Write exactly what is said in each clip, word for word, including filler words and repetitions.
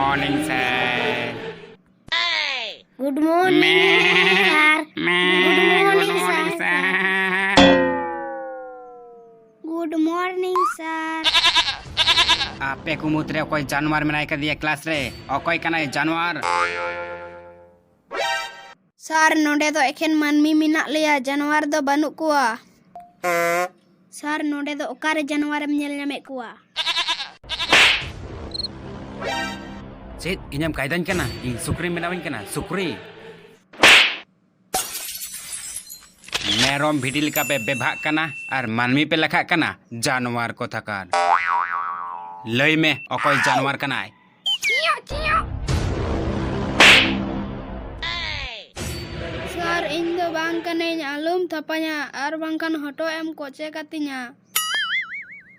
Morning, sir. Good morning, sir. Good morning, sir. Good morning, sir. ᱟᱯᱮ ᱠᱚ ᱢᱩᱫᱽᱨᱮ ᱚᱠᱚᱭ ᱡᱟᱱᱣᱟᱨ ᱢᱮᱱᱟᱭ ᱠᱟᱫᱮᱭᱟ class ᱨᱮ? ᱚᱠᱚᱭ ᱠᱟᱱᱟᱭ ᱡᱟᱱᱣᱟᱨ? Sir, ᱱᱚᱰᱮ ᱫᱚ ᱮᱠᱷᱮᱱ ᱢᱟᱹᱱᱢᱤ ᱢᱮᱱᱟᱜ ᱞᱮᱭᱟ, ᱡᱟᱱᱣᱟᱨ ᱫᱚ ᱵᱟᱹᱱᱩᱜ ᱠᱚᱣᱟ᱾ Sir, ᱱᱚᱰᱮ ᱫᱚ ᱚᱠᱟᱨᱮ ᱡᱟᱱᱣᱟᱨᱮᱢ ᱧᱮᱞ ᱧᱟᱢᱮᱫ ᱠᱚᱣᱟ? ᱪᱮᱫ, ᱤᱧᱮᱢ ᱠᱟᱭᱫᱟᱧ ᱠᱟᱱᱟ? ᱤᱧ ᱥᱩᱠᱨᱤᱢ ᱵᱮᱱᱟᱣᱤᱧ ᱠᱟᱱᱟ, ᱥᱩᱠᱨᱤ? ᱢᱮᱨᱚᱢ ᱵᱷᱤᱰᱤ ᱞᱮᱠᱟ ᱯᱮ ᱵᱮᱵᱷᱟᱜ ᱠᱟᱱᱟ ᱟᱨ ᱢᱟᱹᱱᱢᱤ ᱯᱮ ᱞᱮᱠᱷᱟᱜ ᱠᱟᱱᱟ, ᱡᱟᱱᱣᱟᱨ ᱠᱚᱛᱷᱟᱠᱟᱨ᱾ ᱞᱟᱹᱭ ᱢᱮ, ᱚᱠᱚᱭ ᱡᱟᱱᱣᱟᱨ ᱠᱟᱱᱟᱭ? Sir, ᱤᱧ ᱫᱚ ᱵᱟᱝ ᱠᱟᱹᱱᱟᱹᱧ, ᱟᱞᱚᱢ ᱛᱷᱟᱯᱟᱧᱟ, ᱟᱨ ᱵᱟᱝᱠᱷᱟᱱ ᱦᱚᱴᱚᱜ ᱮᱢ ᱠᱚᱪᱮ ᱠᱟᱹᱛᱤᱧᱟ᱾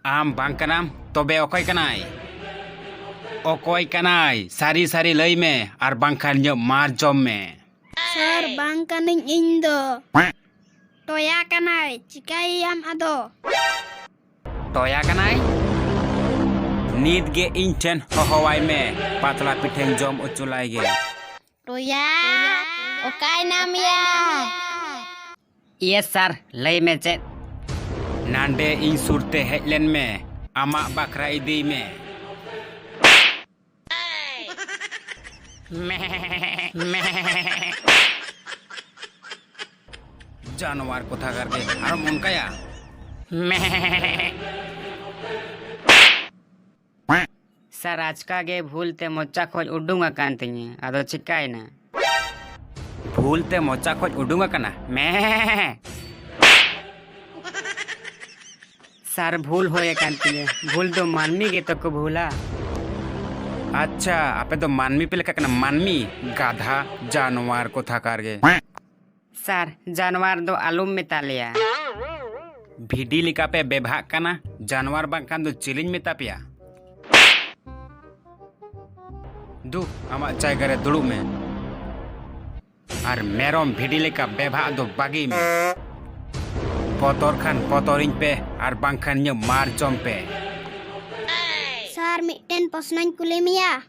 ᱟᱢ ᱵᱟᱝ ᱠᱟᱱᱟᱢ, ᱛᱚᱵᱮ ᱚᱠᱚᱭ ᱠᱟᱱᱟᱭ? ᱚᱠᱚᱭ ᱠᱟᱱᱟᱭ? ᱥᱟᱹᱨᱤ ᱥᱟᱹᱨᱤ ᱞᱟᱹᱭ ᱢᱮ, ᱟᱨ ᱵᱟᱝᱠᱷᱟᱱ ᱤᱧᱟᱹᱜ ᱢᱟᱨ ᱡᱚᱢ ᱢᱮ᱾ Sir, ᱵᱟᱝ ᱠᱟᱹᱱᱟᱹᱧ ᱤᱧ ᱫᱚ᱾ ᱴᱚᱭᱟ ᱠᱟᱱᱟᱭ, ᱪᱤᱠᱟᱹᱭᱮᱭᱟᱢ ᱟᱫᱚ? ᱴᱚᱭᱟ ᱠᱟᱱᱟᱭ? ᱱᱤᱛ ᱜᱮ ᱤᱧ ᱴᱷᱮᱱ ᱦᱚᱦᱚᱣᱟᱭ ᱢᱮ, ᱯᱟᱛᱲᱟ ᱯᱤᱴᱷᱟᱹᱧ ᱡᱚᱢ ᱦᱚᱪᱚ ᱞᱟᱭ ᱜᱮ᱾ ᱴᱚᱭᱟ, ᱚᱠᱟᱭ ᱱᱟᱢ ᱭᱟ? Yes sir, ᱞᱟᱹᱭ ᱢᱮ ᱪᱮᱫ? ᱱᱟᱸᱰᱮ ᱤᱧ ᱥᱩᱨ ᱛᱮ ᱦᱮᱡ ᱞᱮᱱ ᱢᱮ, ᱟᱢᱟᱜ ᱵᱟᱠᱷᱨᱟ ᱤᱫᱤᱭ ᱢᱮ᱾ ᱡᱟᱱᱣᱟᱨ ᱠᱚᱛᱷᱟᱠᱟᱨ ᱜᱮ, ᱟᱨᱚᱢ ᱚᱱᱠᱟᱭᱟ? Sir, ᱟᱪᱠᱟ ᱜᱮ ᱵᱷᱩᱞ ᱛᱮ ᱢᱚᱪᱟ ᱠᱷᱚᱡ ᱩᱰᱩᱝ ᱟᱠᱟᱱ ᱛᱤᱧᱟᱹ, ᱟᱫᱚ ᱪᱤᱠᱟᱭᱮᱱᱟ? ᱵᱷᱩᱞ ᱛᱮ ᱢᱚᱪᱟ ᱠᱷᱚᱡ ᱩᱰᱩᱝ ᱟᱠᱟᱱᱟ? ᱢᱮ᱾ Sir, ᱵᱷᱩᱞ ᱦᱩᱭ ᱟᱠᱟᱱ ᱛᱤᱧᱟᱹ᱾ ᱵᱷᱩᱞ ᱫᱚ ᱢᱟᱹᱱᱢᱤ ᱜᱮᱛᱚ ᱠᱚ ᱵᱷᱩᱞᱟ᱾ ᱟᱪᱪᱷᱟ, ᱟᱯᱮ ᱫᱚ ᱢᱟᱹᱱᱢᱤ ᱯᱮ ᱞᱮᱠᱷᱟᱜ ᱠᱟᱱᱟ? ᱢᱟᱹᱱᱢᱤ, ᱜᱟᱫᱷᱟ, ᱡᱟᱱᱣᱟᱨ ᱠᱚᱛᱷᱟᱠᱟᱨ ᱜᱮ᱾ Sir, ᱡᱟᱱᱣᱟᱨ ᱫᱚ ᱟᱞᱚᱢ ᱢᱮᱛᱟ ᱞᱮᱭᱟ᱾ ᱵᱷᱤᱰᱤ ᱞᱮᱠᱟ ᱯᱮ ᱵᱮᱵᱷᱟᱜ ᱠᱟᱱᱟ, ᱡᱟᱱᱣᱟᱨ ᱵᱟᱝᱠᱷᱟᱱ ᱫᱚ ᱪᱤᱞᱤᱧ ᱢᱮᱛᱟ ᱯᱮᱭᱟ? ᱫᱩ, ᱟᱢᱟᱜ ᱡᱟᱭᱜᱟ ᱨᱮ ᱫᱩᱲᱩᱵ ᱢᱮ᱾ ᱟᱨ ᱢᱮᱨᱚᱢ ᱵᱷᱤᱰᱤ ᱞᱮᱠᱟ ᱵᱮᱵᱷᱟᱜ ᱫᱚ ᱵᱟᱹᱜᱤ ᱢᱮ᱾ ᱵᱚᱛᱚᱨ ᱠᱷᱟᱱ ᱵᱚᱛᱚᱨᱤᱧ ᱯᱮ, ᱟᱨ ᱵᱟᱝᱠᱷᱟᱱ ᱤᱧᱟᱹᱜ ᱢᱟᱨ ᱡᱚᱢ ᱯᱮ᱾ Sir, ᱢᱤᱫᱴᱮᱱ ᱯᱚᱥᱱᱚᱧ ᱠᱩᱞᱤ ᱢᱮᱭᱟ᱾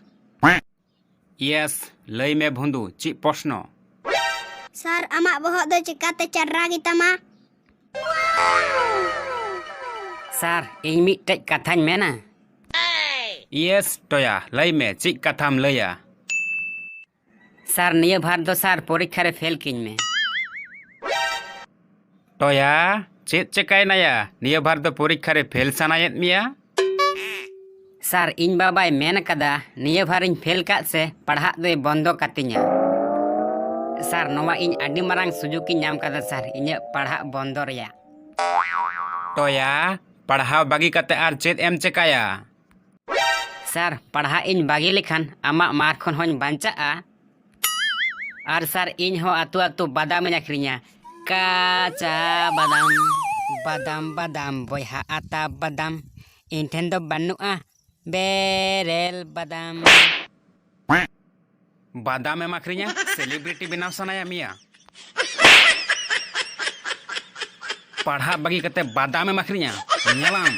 ᱤᱭᱮᱥ, ᱞᱟᱹᱭ ᱢᱮ ᱵᱷᱩᱸᱫᱩ, ᱪᱮᱫ ᱯᱨᱚᱥᱱᱚ? ᱥᱟᱨ, ᱟᱢᱟᱜ ᱵᱚᱦᱚᱜ ᱫᱚ ᱪᱤᱠᱟᱹᱛᱮ ᱪᱟᱨᱨᱟ ᱜᱮᱛᱟᱢᱟ? ᱥᱟᱨ, ᱤᱧ ᱢᱤᱫᱴᱮᱡ ᱠᱟᱛᱷᱟᱧ ᱢᱮᱱᱟ᱾ ᱤᱭᱮᱥ ᱴᱚᱭᱟ, ᱞᱟᱹᱭ ᱢᱮ, ᱪᱮᱫ ᱠᱟᱛᱷᱟᱢ ᱞᱟᱹᱭᱟ? ᱥᱟᱨ, ᱱᱤᱭᱟᱹ ᱵᱷᱟᱨ ᱫᱚ ᱥᱟᱨ ᱯᱚᱨᱤᱠᱠᱷᱟ ᱨᱮ ᱯᱷᱮᱞ ᱠᱤᱧ ᱢᱮ᱾ ᱴᱚᱭᱟ, ᱪᱮᱫ ᱪᱮᱠᱟᱭᱱᱟᱭᱟ? ᱱᱤᱭᱟᱹ ᱵᱷᱟᱨ ᱫᱚ ᱯᱚᱨᱤᱠᱠᱷᱟ ᱨᱮ ᱯᱷᱮᱞ ᱥᱟᱱᱟᱭᱮᱫ ᱢᱮᱭᱟ? ᱥᱟᱨ, ᱤᱧ ᱵᱟᱵᱟᱭ ᱢᱮᱱ ᱟᱠᱟᱫᱟ ᱱᱤᱭᱟᱹ ᱵᱷᱟᱨᱤᱧ ᱯᱷᱮᱞ ᱠᱟᱜ ᱥᱮ ᱯᱟᱲᱦᱟᱜ ᱫᱚᱭ ᱵᱚᱱᱫᱚ ᱠᱟᱛᱤᱧᱟ᱾ ᱥᱟᱨ, ᱱᱚᱣᱟ ᱤᱧ ᱟᱹᱰᱤ ᱢᱟᱨᱟᱝ ᱥᱩᱡᱩᱜ ᱤᱧ ᱧᱟᱢ ᱠᱟᱫᱟ ᱥᱟᱨ, ᱤᱧᱟᱹᱜ ᱯᱟᱲᱦᱟᱜ ᱵᱚᱱᱫᱚ ᱨᱮᱭᱟᱜ᱾ ᱴᱚᱭᱟ, ᱯᱟᱲᱦᱟᱣ ᱵᱟᱹᱜᱤ ᱠᱟᱛᱮ ᱟᱨ ᱪᱮᱫ ᱮᱢ ᱪᱮᱠᱟᱭᱟ? ᱥᱟᱨ, ᱯᱟᱲᱦᱟᱜ ᱤᱧ ᱵᱟᱹᱜᱤ ᱞᱮᱠᱷᱟᱱ ᱟᱢᱟᱜ ᱢᱟᱨ ᱠᱷᱚᱱ ᱦᱚᱧ ᱵᱟᱧᱪᱟᱜᱼᱟ᱾ ᱟᱨ ᱥᱟᱨ, ᱤᱧ ᱦᱚᱸ ᱟᱹᱛᱩ ᱟᱹᱛᱩ ᱵᱟᱫᱟᱢ ᱤᱧ ᱟᱹᱠᱷᱨᱤᱧᱟ᱾ ᱠᱟᱪᱟ ᱵᱟᱫᱟᱢ, ᱵᱟᱫᱟᱢ, ᱵᱟᱫᱟᱢ, ᱵᱚᱭᱦᱟ ᱟᱛᱟ ᱵᱟᱫᱟᱢ, ᱤᱧ ᱴᱷᱮᱱ ᱫᱚ ᱵᱟᱹᱱᱩᱜᱼᱟ ᱵᱮᱨᱮᱞ ᱵᱟᱫᱟᱢ᱾ ᱵᱟᱫᱟᱢ ᱮᱢ ᱟᱹᱠᱷᱨᱤᱧᱟ? ᱥᱮᱞᱤᱵᱨᱤᱴᱤ ᱵᱮᱱᱟᱣ ᱥᱟᱱᱟᱭᱟ ᱢᱮᱭᱟ? ᱯᱟᱲᱦᱟᱜ ᱵᱟᱹᱜᱤ ᱠᱟᱛᱮ ᱵᱟᱫᱟᱢ ᱮᱢ ᱟᱹᱠᱷᱨᱤᱧᱟ? ᱧᱮᱞᱟᱢ᱾